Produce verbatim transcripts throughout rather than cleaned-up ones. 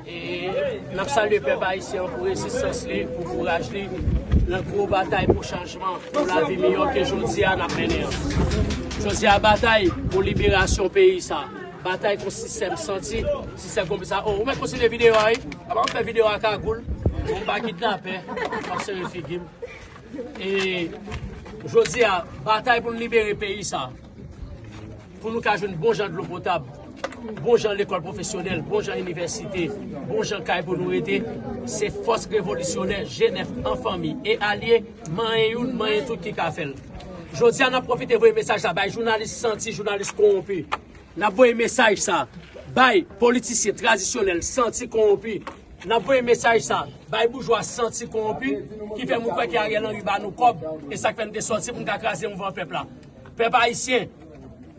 E n ap salye pèp ayisyen an pou rezistans li, pou kouraj li nan gwo batay pou chanjman, pou lavi miyò ke jodi a n ap mennen an. Jodi a batay pou liberasyon peyi sa. Batay kont sistèm santi, sistèm konplis sa. Oh, ou mèt kontinye videyo a, wi. Apa m fè videyo a kagoul. Bon, m pa kidnapè. M ap sere figi m. E jodi a, batay pou n libere peyi sa. Pou nou ka jwenn bon jan dlo potab, bon jan lekòl pwofesyonèl, bon jan inivèsite, bon jan kay pou nou rete, se fòs revolisyonè G nèf an fanmi e alye, manyen youn, manyen tout ki ka fè l. Jodi a, n ap pwofite voye mesaj la bay jounalis santi, jounalis kowonpi. N ap voye mesaj sa bay politisyen tradisyonèl santi kowonpi. N ap voye mesaj sa bay boujwa santi kowonpi ki fè nou kwè ke Ariel Henry ba nou kòb, e sa k fè n te sòti pou n ka kraze mouvman pèp la. Pèp ayisyen,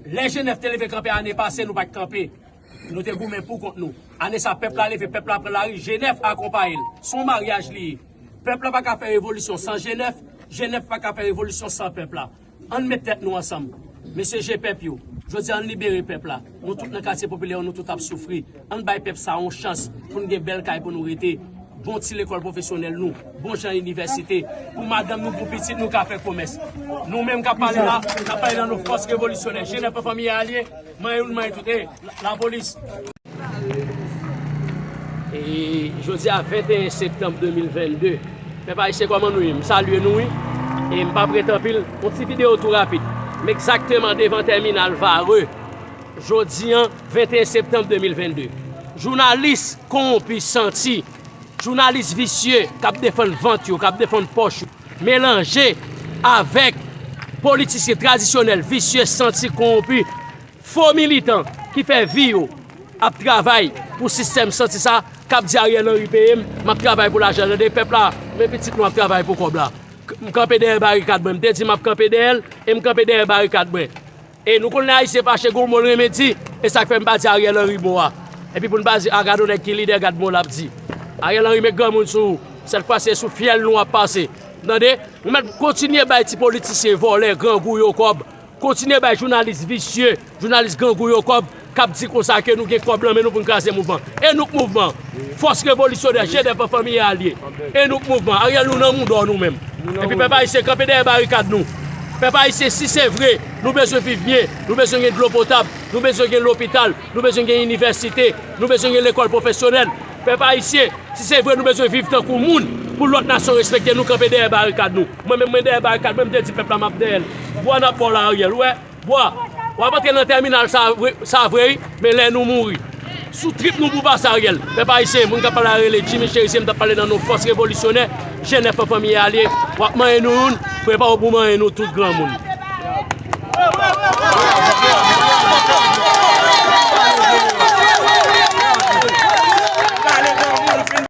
lè G nèf te leve kanpe ane pase, nou pa t kanpe. Nou te goumen pou kont nou. Ane sa, pèp la leve, pèp la pran lari, G nèf akonpaye l. Se yon maryaj li ye. Pèp la pa ka fè revolisyon san G nèf, G nèf pa ka fè revolisyon san pèp la. Ann met tèt nou ansanm. Mesye G pèp yo, jodi a ann libere pèp la. Nou tout nan katye popilè yo, nou tout ap soufri. Ann bay pèp sa yon chans pou n gen bèl kay pou nou rete, bon ti lekòl pwofesyonèl nou, bon jan inivèsite, pou madanm nou, pou pitit nou ka fè komès. Nou menm k ap pale la, n ap pale nan non fòs revolisyonè, G nèf an fanmi e alye, manyen youn, manyen tout. E, la, lapolis. E jodi a, venteyen septanm de mil vennde. Pèp ayisyen, kòman nou ye? M salye nou, wi. E m p ap ret anpil. Yon ti videyo tou rapid. M egzakteman devan tèminal Varreux. Jodi a, venteyen septanm de mil vennde. Jounalis kowonpi santi, jounalis visye k ap defann vant yo, k ap defann pòch yo, melanje avèk politisyen tradisyonèl visye santi kowonpi, fo militan ki fè vi yo ap travay pou sistèm santi sa, k ap di Ariel Henry peye m, m ap travay pou lajan. Tande pèp la, men pitit nou ap travay pou kòb la. M kanpe dèyè barikad mwen, m te di m ap kanpe dèyè l, e m kanpe dèyè barikad mwen. E nou konn lè Ayisyen fache, gon mo l renmen di, e sa k fè m pa di Ariel Henry mo a. Epi pou n pa di, a, gad yon nèg ki lidè, gad mo l ap di. Ariel Henry met granmoun sou ou, sèt fwa se sou fyèl nou w ap pase. Tande? Nou mèt kontinye bay ti politisyen vòlè, grangou yo kòb. Kontinye bay jounalis visye, jounalis grangou yo kòb, k ap di konsa ke nou gen kòb nan men nou pou n kraze mouvman. E nou k mouvman. Fòs revolisyonè, G nèf an fanmi e alye. E nou k mouvman. Ariel, nou nan mouda w nou menm. Epi pèp ayisyen, kanpe dèyè barikad nou. Pèp ayisyen, si se vre, nou bezwen viv byen, nou bezwen gen dlo potab, nou bezwen gen lopital, nou bezwen gen inivèsite, nou bezwen gen lekòl pwofesyonèl. Pèp ayisyen, si se vre nou bezwen viv tankou moun, pou lòt nasyon respekte nou, kanpe dèyè barikad nou. Mwen menm, mwen dèyè barikad mwen, m te di pèp la m ap dèyè l. Bwa n ap ba w la, Ariel, ou wè? Bwa, w ap antre nan tèminal sa vre, sa vre wi, men lè nou mouri, sou trip nou pou pase, Ariel. Pèp ayisyen, moun k ap pale a rele Jimmy Cherizier, m t ap pale nan non fòs revolisyonè, G nèf an fanmi e alye, w ap manyen nou youn, prepare w pou manyen nou tout granmoun.